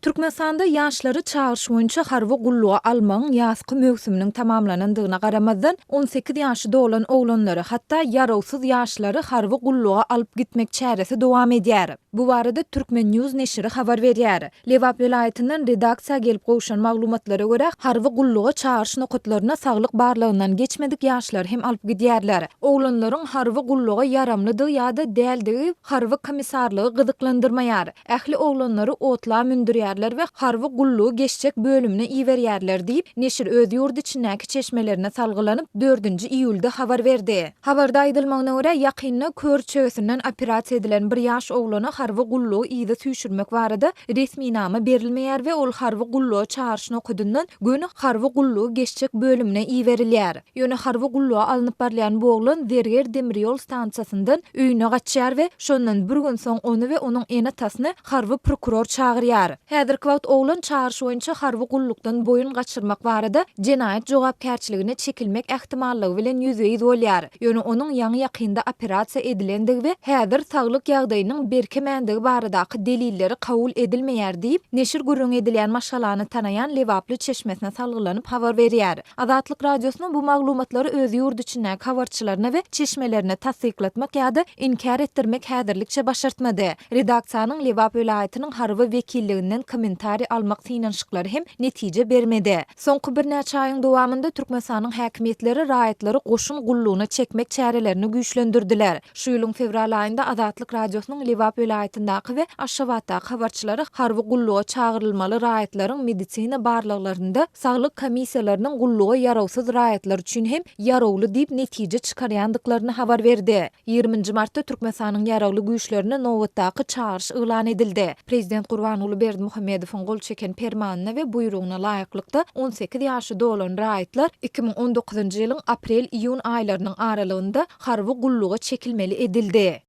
Türkmenistanda ýaşlary çagyryş boýunça harby gulluga almagyň ýazky möwsüminiň tamamlanandygyna garamazdan, 18 ýaşy dolan oglanlary, hatda ýarawsyz ýaşlary harby gulluga alyp gitmek çäresi dowam edýär. Bu barada Turkmen. News neşiri habar berýär. Lebap welaýatyndan redaksiýa gelip gowşan maglumatlara görä, harby gulluga çagyryş nokatlaryna saglyk barlagyndan geçmedik ýaşlary hem alyp gidýärler. Oglanlaryň harby gulluga ýaramlydygy ýa-da däldigi harby komissarlygy gyzyklandyrmaýar. Ähli oglanlary otla mündürýärler we harby gullugy geçjek bölümine iberýärler diýip, neşir öz ýurt içindäki çeşmelerine salgylanyp, dördünji iýulda habar berdi. Habarda aýdylmagyna görä, ýakynda kör içegesinden operasiýa edilen bir ýaş oglana harby gullugy yza süýşürmek barada resminama berilmeýär we ol harby gulluga çagyryş nokadyndan göni harby gullugy geçjek bölümine iberilýär. Ýöne harby gulluga alnyp barylýan bu oglan Zerger demir ýol stansiýasyndan öýüne gaçýar we şondan bir gün soň ony we onuň ene-atasyny harby prokuror çagyrýar. Häzirki wagt oglan çagyryş boýunça harby gullukdan boýun gaçyrmak barada jenaýat jogapkärçiligine çekilmek ähtimallygy bilen ýüzbe-ýüz bolýar. Ýöne onuň ýaňy-ýakynda operasiýa edilendigi we häzir saglyk ýagdaýynyň berkemändigi baradaky delilleri kabul edilmeýär diýip, neşir gürrüňi edilýän maşgalany tanaýan lebaply çeşmesine salgylanyp habar berýär. Azatlyk Radiosynyň bu maglumatlary öz ýurt içindäki habarçylaryna we çeşmelerine tassyklatmak ýa-da inkär etdirmek häzirlikçe başartmady. Redaksiýanyň Lebap welaýatynyň harby wekilliginden kommentariý almak synanyşyklary hem netije bermedi. Soňky birnäçe aýyň dowamynda Türkmenistanyň häkimiýetleri raýatlary goşun gullugyna çekmek çärelerini güýçlendirdiler. Şu ýylyň fewral aýynda Azatlyk Radiosynyň Lebap welaýatyndaky we Aşgabatdaky habarçylary harby gulluga çagyrylmaly raýatlaryň medisina barlaglarynda saglyk komissiýalarynyň gulluga ýarawsyz raýatlar üçin hem ýarawly diýip netije çykarýandyklaryny habar berdi. Ýigriminji martda Türkmenistanyň Ýaragly Güýçlerine nobatdaky çagyryş yglan edildi. Prezident Gurbanguly Berdimuhamedowyň gol çeken Permanyna we buýrugyna laýyklykda, 18 ýaşy dolan raýatlar 2019-njy ýylyň aprel-iýun aýlarynyň aralygynda harby gulluga çekilmeli edildi.